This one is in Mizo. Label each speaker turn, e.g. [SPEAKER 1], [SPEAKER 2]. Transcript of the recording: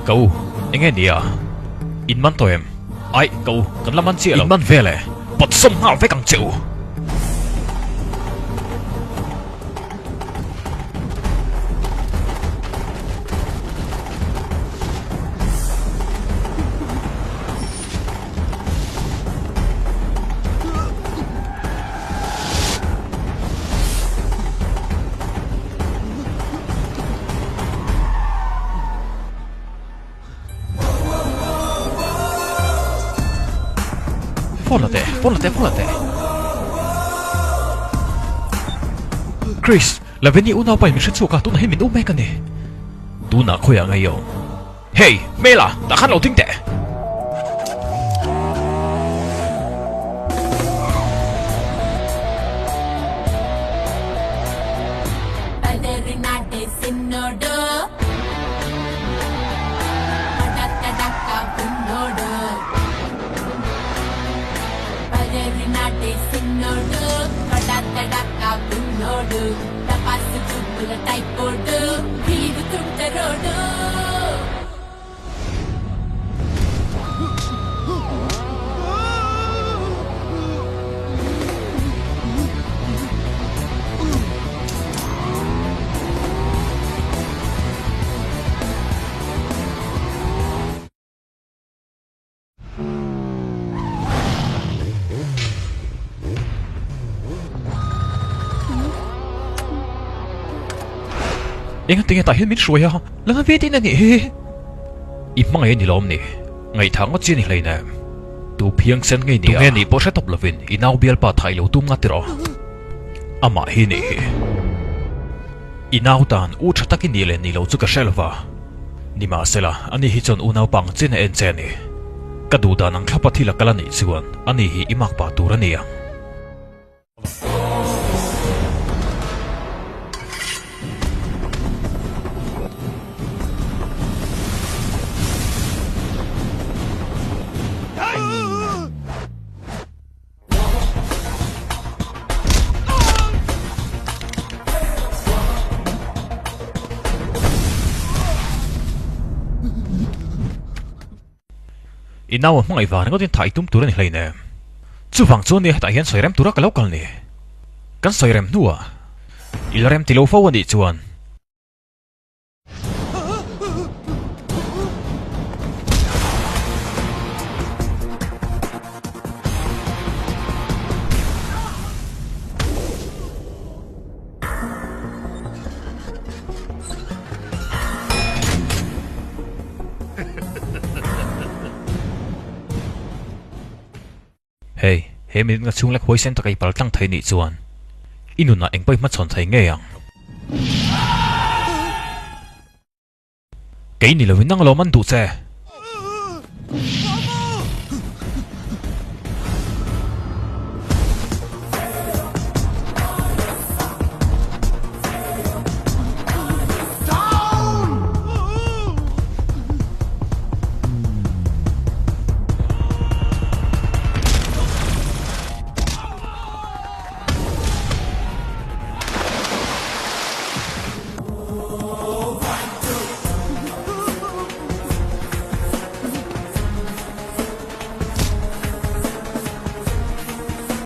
[SPEAKER 1] Ka u, enge ni a? In man tawh em? Aih, ka u, kan la man chiah lo. In man vel e, pawt sawm nghal vek ang che u. Phone la teh, phone la teh, phone la teh. Chris, Laveni unaupa in min hre chhuak a, tunah hian min um mek a ni. Tunah khawiah ngei awm. Hey, Mela, tah khan lo ding teh! Enga tinge tah hian min hruai a, la na ve tin a nih hi. I hmangaih a ni lawm ni, ngaihthah ngawt chi a ni hleinem. Tu phiang sen ngei ni a, tunge nih pawh hre tawp lovin i nau bialpa thah i lo tum nga tiraw. Amah hi nih hi. I nau tan u tha tak i nih leh nih lo chu ka hre lova. Nimahsela, ani hi chuan unaupa ang chin a en che a ni. Ka duh dan ang thlapa thil a kal a nih chuan ani hi i makpa tur a ni ang. I nau a hmangaih vang ringawtin thah i tum tur a ni hleinem. Chuvang chuan nia hetah hian sawi rem tura ka lo kal ni. Kan sawi rem hnuah i la rem ti lo fo a nih chuan. Hei, he minute nga chhung lek huaisen taka i pal tlang thei nih chuan i nunah eng pawh i hmachhawn thei ngei ang. Kei ni lovin nang lawm an duh che.